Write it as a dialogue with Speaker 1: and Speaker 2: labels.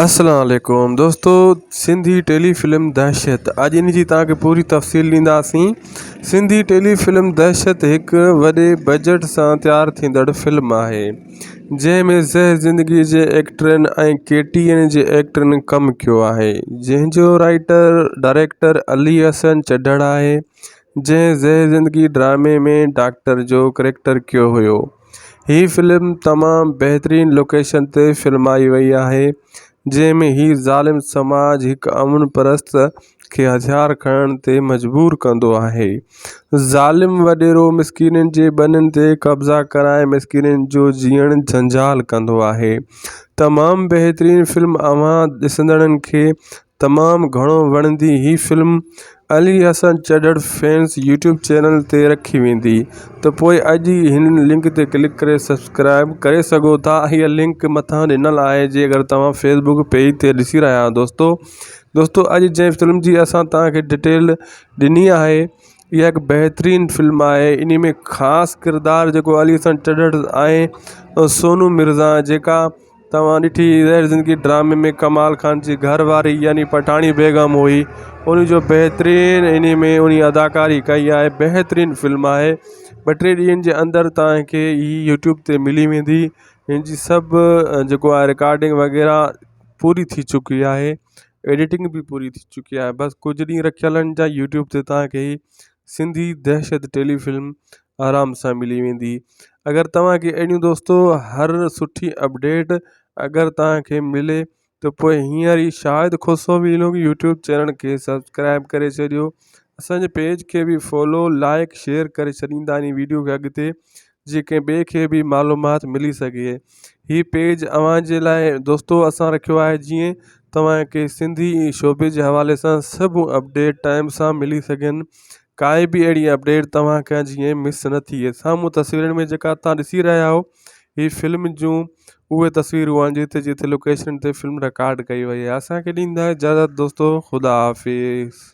Speaker 1: السلام عليڪم دوستو سنڌي ٽيلي فلم دهشت اڄ ان جي توهان کي پوري تفصيل ڏينداسين سنڌي ٽيلي فلم دهشت هڪ وڏي بجيٽ سان تيار ٿيندڙ فلم آهي جنهن ۾ زهر زندگي جي ايڪٽرن ۽ ڪي ٽي اين جي ايڪٽرن ڪم ڪيو آهي جنهن جو رائيٽر ڊائريڪٽر علي حسن چڍڙ آهي جنهن زهر زندگي ڊرامي ۾ ڊاڪٽر جو ڪريڪٽر ڪيو هيو هي فلم تمام بهترين لوڪيشن تي فلمائي وئي آهي جنهن ۾ هي ظالم سماج هڪ امن پرست کي هٿيار کڻڻ تي مجبور ڪندو آهي. ظالم وڏيرو مسڪينن جي ٻنين تي قبضا ڪرائي مسڪينن جو جيئڻ جنجال ڪندو آهي. تمام بهترين فلم اوهان ڏسندڙن کي تمام گهڻو وڻندي هي film Ali Hassan Chadhar fans YouTube channel تي رکي ويندي ته پوء اڄ ئي هن لنڪ تي ڪلڪ ڪري سبسڪرائب ڪري سگهو ٿا هي لنڪ مٿان ڏنل آهي جي اگر توهان فيس بڪ پيج تي ڏسي رهيا آهيو دوستو دوستو اڄ جنهن فلم جي اسان توهان کي ڊٽيل ڏني آهي اها هڪ بهترين فلم آهي انهي ۾ خاص ڪردار جيڪو علي حسن چڍڙ آهي سونو مرزا جيڪا توهان ڏٺي زهر زندگي ڊرامي ۾ ڪمال خان جي گهر واري يعني پٺاڻي بيگم هئي ان جو بهترين ان ۾ ان اداڪاري ڪئي آهي بهترين فلم آهي ٻه ٽي ڏينهن جي اندر توهانکي هي يوٽيوب تي ملي ويندي هن جي سڀ جيڪو آهي رڪارڊنگ وغيره پوري ٿي چڪي آهي ايڊيٽنگ به پوري ٿي چڪي آهي بس ڪجهه ڏينهن رکيل آهن جا يوٽيوب تي توهانکي هي سنڌي دهشت ٽيلي فلم آرام سان ملي ويندي اگر توهان کي اهڙيون دوستو هر سٺي اپڊيٽ اگر توهان کي ملي ته پوء هينئر ئي Shahid Khoso vlog YouTube channel کي سبسڪرائب ڪري ڇڏيو اسانجي پيج کي به فالو لائڪ شيئر ڪري ڇڏيندا ان ويڊيو کي اڳتي جي ڪنهن ٻئي کي به معلومات ملي سگهي هي پيج اوهان جي لاء دوستو اسان رکيو آهي جيئن توهان کي سنڌي شعبي جي حوالي سان سڀ اپڊيٽ ٽائيم سان ملي سگهن ڪائي به اهڙي اپڊيٽ توهان کان جيئن مس نه ٿئي سامهون تصويرن ۾ جيڪا توهان ڏسي رهيا آهيو هي فلم جون اهي تصويرون آهن جتي جتي لوڪيشن تي فلم رڪارڊ ڪئي وئي آهي اسان کي ڏيندا اجازت دوستو خدا حافظ.